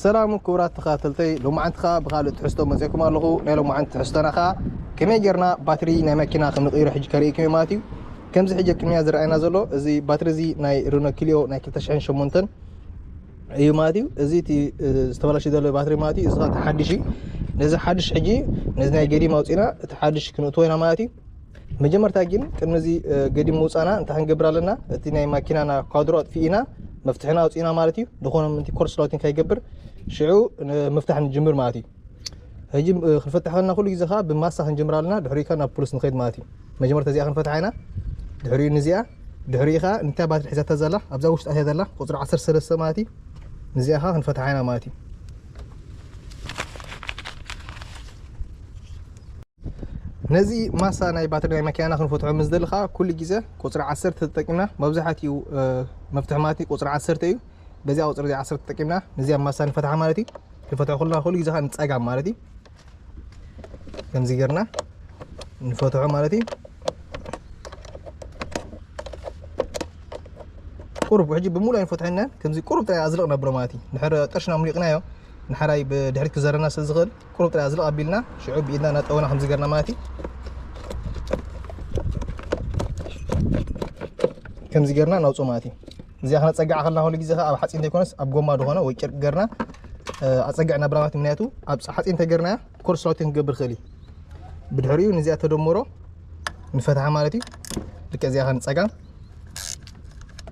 ሰላም ክቡራት ተኸታተልተይ፣ ሎማዓንቲ ኸዓ ብኻልእ ትሕዝቶ መፂኦኩም ኣለኹ። ናይ ሎማዓንቲ ትሕዝቶና ኸዓ ከመይ ጌርና ባትሪ ናይ መኪና ከም ንቕይሮ ሕጂ ከርእየኩም እየ ማለት እዩ። ከምዚ ሕጂ ኣብ ቅድሚያ ዝረኣየና ዘሎ እዚ ባትሪ እዚ ናይ ሪኖ ክሊዮ ናይ ክልተ ሽሕን ሸሞንተን እዩ ማለት እዩ። እዚ እቲ፣ እ፣ ዝተበላሸ ዘሎ ባትሪ ማለት እዩ። እዚ ኸዓ እቲ ሓድሽ እዩ። ነዚ ሓድሽ ሕጂ ነዚ ናይ ገዲም ኣውፂና እቲ ሓድሽ ክንእትዎ ኢና ማለት እዩ። መጀመርታ ግን ቅድሚ እዚ፣ እ፣ ገዲም ምውፃእና እንታይ ክንገብር ኣለና? እቲ ናይ ማኪናና ኳድሮ ኣጥፊእና መፍትሕና ኣውፂእና ማለት እዩ። ዝኾነ ምንቲ ኮርስ ላውቲን ከይገብር ሽዑ ን-፣ ምፍታሕ ንጅምር ማለት እዩ። ሕጂ፣ እ፣ ክንፈትሕ ከለና ኩሉ ግዜ ኸዓ ብማሳ ክንጅምር ኣለና፣ ድሕሪኡ ከ ናብ ፕሉስ ንኸይድ ማለት እዩ። መጀመርታ እዚኣ ክንፈትሓ ኢና፣ ድሕሪኡ ንዚኣ፣ ድሕሪኡ ኸዓ እንታይ ባትሪ ሒዛታ ዘላ፣ ኣብዛ ውሽጢ ኣትያ ዘላ ቁፅሪ ዓሰርተ ሰለስተ ማለት እዩ። ንዚኣ ኸዓ ክንፈትሓ ኢና ማለት እዩ። ነዚ ማሳ ናይ ባትሪ ናይ መኪናና ክንፈትሖ ምስ ደሊ ኸዓ ኩሉ ግዜ ቁፅሪ ዓሰርተ ተጠቂምና፣ መብዛሕትኡ፣ እ፣ መፍትሒ ማለት እዩ ቁፅሪ ዓሰርተ እዩ። በዚኣ ቁፅሪ እዚኣ ዓሰርተ ተጠቂምና ነዚኣ ማሳ ንፈትሓ ማለት እዩ። ክንፈትሖ ከለና ኩሉ ግዜ ኸዓ ንፀጋም ማለት እዩ። ከምዚ ጌርና ንፈትሖ ማለት እዩ። ቁሩብ ሕጂ ብምሉእ ኣይንፈትሖ ኢና። ከምዚ ቁሩብ ጥራይ ኣዝልቕ ነብሎ ማለት እዩ። እንድሕር ጥርሽና ሙሊቕናዮ፣ ንሓራይ ብድሕሪት ክዘረና ስለ ዝኽእል፣ ቁሩብ ጥራይ ኣዝልቕ ኣቢልና፣ ሽዑ ብኢድና እናጠወና ከምዚ ጌርና ማለት እዩ። ከምዚ ጌርና ነውፅኦ ማለት እዩ። እዚኣ ክነፀግዓ ከለና ኩሉ ግዜ ኸዓ ኣብ ሓፂን ዘይኮነስ ኣብ ጎማ ዝኾነ ወይ ጨርቂ ጌርና፣ እ፣ ኣፀግዕ ነብላ ማለት እዩ። ምክንያቱ ኣብ ሓፂን እንተጌርናያ ኮርስ ላውቲን ክገብር ይኽእል እዩ። ብድሕሪኡ ነዚኣ ተደምሮ ንፈትሓ ማለት እዩ። ልክዕ እዚኣ ኸዓ ንፀጋም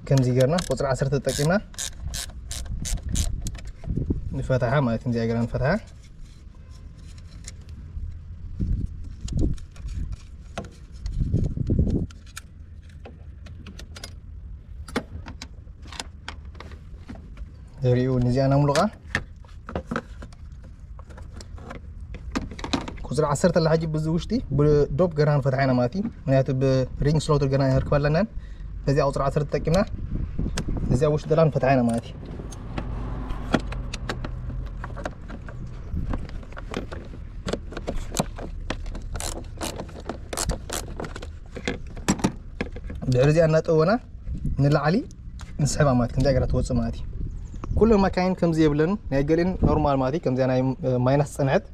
ከምዚ ጌርና ቁፅሪ ዓሰርተ ተጠቂምና ንፈትሓ ማለት እዩ። እዚኣ ጌርና ንፈትሓ። ዘሪኡ ነዚኣ ነምልቓ። ቁፅሪ ዓሰርተ ኣላ ሕጂ ብዚ ውሽጢ ብዶፕ ገና ንፈትሓ ኢና ማለት እዩ። ምክንያቱ ብሪንግ ስሎተር ገና ይርክብ ኣለናን በዚኣ ቁፅሪ ዓሰርተ ተጠቂምና እዚኣ ውሽጢ ደላ ንፈትሓ ኢና ማለት እዩ። ድሕሪ እዚኣ እናጠወና ንላዕሊ ንስሕባ ማለት ከምዚኣ ገይራ ትወፅእ ማለት እዩ። ኩለን መካይን ከምዚ የብለን። ናይ ገሊአን ኖርማል ማለት እዩ። ከምዚኣ ናይ፣ እ፣ ማይናስ ፀንሐት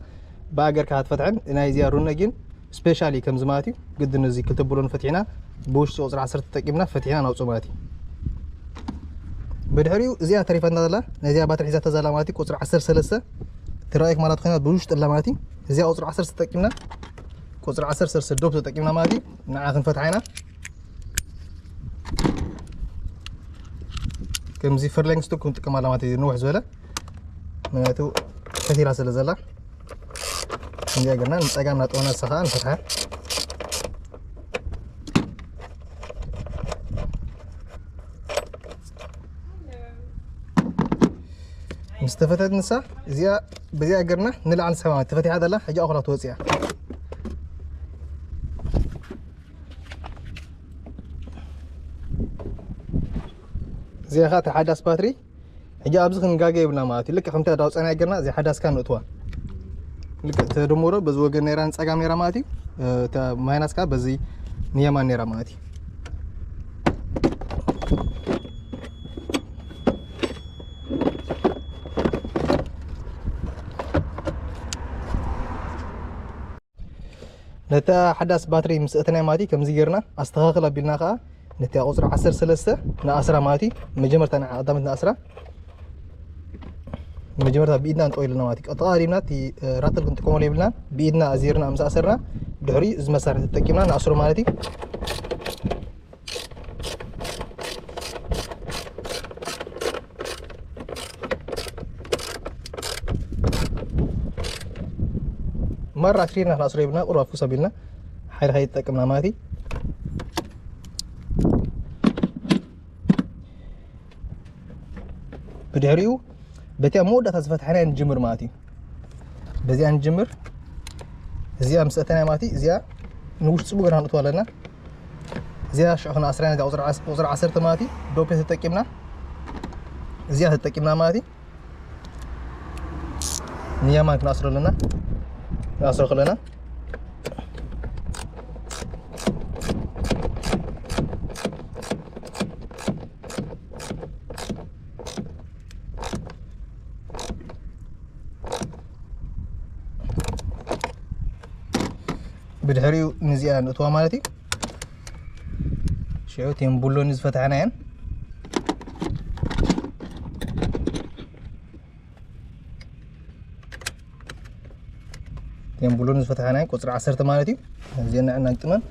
ብኣገርካ ክትፈትሐን ናይ እዚኣ ሩነ ግን ስፔሻሊ ከምዚ ማለት እዩ። ግድን እዚ ክልተ ብሎን ፈቲሕና ብውሽጢ ቁፅሪ ዓሰርተ ተጠቂምና ፈቲሕና ናውፅእ ማለት እዩ። ብድሕሪኡ እዚኣ ተሪፋ እንዳ ዘላ ናይ እዚኣ ባትሪ ሒዛታ ዘላ ማለት እዩ። ቁፅሪ ዓሰርተ ሰለስተ ትረኣየክ ማለት ኮይና ብውሽጢ ኣላ ማለት እዩ። እዚኣ ቁፅሪ ዓሰርተ ተጠቂምና ቁፅሪ ዓሰርተ ሰለስተ ዶፕ ተጠቂምና ማለት እዩ። ንዓ ክንፈትሓ ኢና። ከምዚ ፈርላይንግ ስቶክ ክንጥቀም ኣላ ማለት እዩ። ንውሕ ዝበለ ምክንያቱ ከቲራ ስለ ዘላ እንዲያ ገርና ንፀጋም ናጠወና ንሳ ከዓ ንፈትሓ። ምስ ተፈተት ንሳ እዚኣ በዚኣ ገርና ንላዕሊ ንስሕባ ማለት ተፈቲሓ ዘላ ሕጂ ኣኹላ ትወፅያ። እዚኣ ኸዓ ተሓዳስ ባትሪ። ሕጂ ኣብዚ ክንጋገ የብልና ማለት እዩ። ልክዕ ከምቲ ኣዳውፀና ገርና እዚ ሓዳስካ ንእትዋ። ልክዕ ተደምሮ በዚ ወገን ነይራ ንፀጋም ነይራ ማለት እዩ። እ፣ እታ ማይናስካ በዚ ንየማን ነይራ ማለት እዩ። ነታ ሓዳስ ባትሪ ምስ እተናይ ማለት እዩ፣ ከምዚ ጌርና ኣስተኻኽል ኣቢልና ኸዓ ነቲ ቁፅሪ ዓሰርተ ሰለስተ ንኣስራ ማለት እዩ። መጀመርታ ንዓ ቀዳመት ንኣስራ መጀመርታ ብኢድና ንጠው ኢልና ማለት እዩ። ቀጥታ ቀዲምና እቲ፣ እ፣ ራትል ክንጥቀመሉ የብልና። ብኢድና ኣዚርና ምስ ኣሰርና ድሕሪ እዚ መሳርሒ ተጠቂምና ንኣስሮ ማለት እዩ። ማራ ኣክሪርና ክነእስሮ የብልና፣ ቁሩብ ኣፍኩስ ኣቢልና ሓይሊ ከይተጠቅምና ማለት እዩ። ብድሕሪኡ በቲ ኣብ መወዳእታ ዝፈትሐናዮ ንጅምር ማለት እዩ። በዚኣ ንጅምር። እዚኣ ምስ ኣተናያ ማለት እዩ። እዚኣ ንውሽጢ ጽቡቅ ገርና ንእትዋ ኣለና። እዚኣ ሽዑ ክነኣስራ ኢና። እዚኣ ቁጽሪ ዓስ-፣ ቁጽሪ ዓሰርተ ማለት እዩ። ዶፔ ተጠቂምና፣ እዚኣ ተጠቂምና ማለት እዩ። ንየማን ክነኣስሮ ኣለና። ክነኣስሮ ከለና ብድሕሪኡ ንዚኣ ንእትዋ ማለት እዩ። ሽዑ እተን ብሎኒ ዝፈታሕናየን እተን ብሎኒ ዝፈታሕናየን ቁፅሪ ዓሰርተ ማለት እዩ። እዚአን ንዕና ግጥመን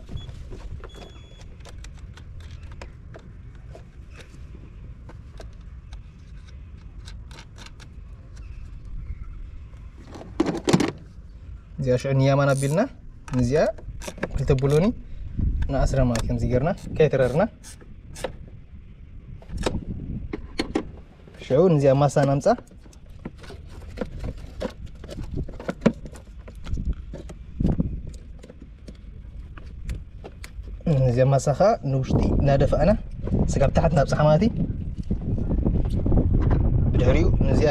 እዚኣ ሽዑ ንያማን ኣቢልና ንዚኣ ክልተ ብሎኒ ንኣስራ ማለት ከምዚ ጌርና ከይተረርና ሽዑ ንዚኣ ማሳ ናምፃ። እዚኣ ማሳኻ ንውሽጢ እናደፋእና ስጋብ ታሕቲ ናብፅሓ ማለት እዩ። ብድሕሪኡ ንዚኣ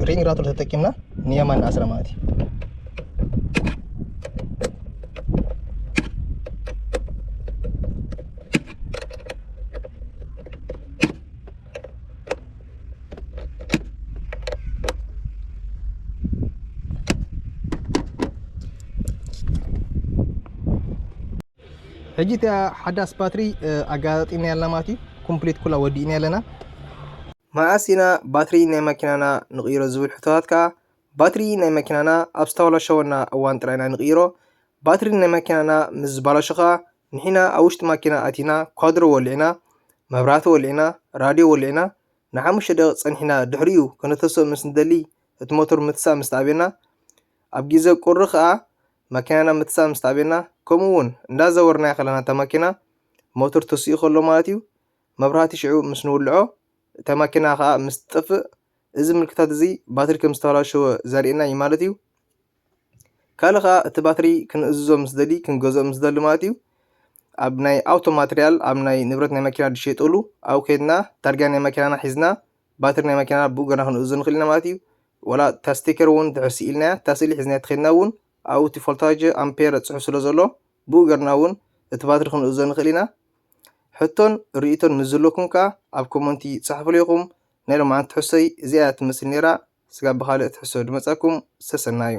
ሪንግ ራቶ ተጠቂምና ንየማን ንኣስራ ማለት እዩ። ሕጂ እቲኣ ሓዳስ ባትሪ ኣጋጣጢምና ያለና ማለት እዩ። ኮምፕሊት ኩላ ወዲእና ያለና። መዓስ ኢና ባትሪ ናይ መኪናና ንቕይሮ ዝብል ሕቶታት ከኣ፣ ባትሪ ናይ መኪናና ኣብ ዝተበላሸወና እዋን ጥራይ ኢና ንቕይሮ። ባትሪ ናይ መኪናና ምስ ዝበላሾ ከኣ፣ ንሕና ኣብ ውሽጢ ማኪና ኣቲና ኳድሮ ወሊዕና፣ መብራህቲ ወሊዕና፣ ራድዮ ወሊዕና፣ ንሓሙሽተ ደቂቕ ጸኒሕና ድሕሪኡ ክነተስኦ ምስ ንደሊ፣ እቲ ሞተር ምትሳእ ምስ ተኣብየና፣ ኣብ ግዜ ቁሪ ከኣ መኪናና ምትሳእ ምስ ተኣብየና፣ ከምኡ እውን እንዳዘወርናያ ከለና እታ ማኪና ሞተር ተሲኡ ከሎ ማለት እዩ፣ መብራህቲ ሽዑ ምስ ንውልዖ፣ እታ ማኪና ከኣ ምስ ትጠፍእ፣ እዚ ምልክታት እዚ ባትሪ ከም ዝተበላሸወ ዘርእየና እዩ ማለት እዩ። ካልእ ከኣ እቲ ባትሪ ክንእዝዞ ምስ ደሊ፣ ክንገዝኦ ምስ ደሊ ማለት እዩ፣ ኣብ ናይ ኣውቶ ማትርያል፣ ኣብ ናይ ንብረት ናይ መኪና ዝሸየጠሉ ኣብኡ ከይድና ታርጋ ናይ መኪናና ሒዝና ባትሪ ናይ መኪናና ብኡ ገርና ክንእዝዞ ንኽእል ኢና ማለት እዩ። ወላ እታ ስቲከር እውን እንድሕር ስኢልናያ፣ እታ ስእሊ ሒዝናያ ተኸድና እውን ኣብኡ እቲ ቮልታጅ ኣምፔር ጽሑፍ ስለ ዘሎ ብኡ ገርና እውን እቲ ባትሪ ክንእዝዞ ንኽእል ኢና። ሕቶን ርእይቶን ምስ ዘለኩም ከኣ ኣብ ኮመንቲ ጽሓፉለይ ኢኹም። ናይ ሎማዓንቲ ትሕዝቶይ እዚኣ እያ ትመስል ነይራ። ስጋብ ብኻልእ ትሕዝቶ ድመጸኩም ሰሰናዩ።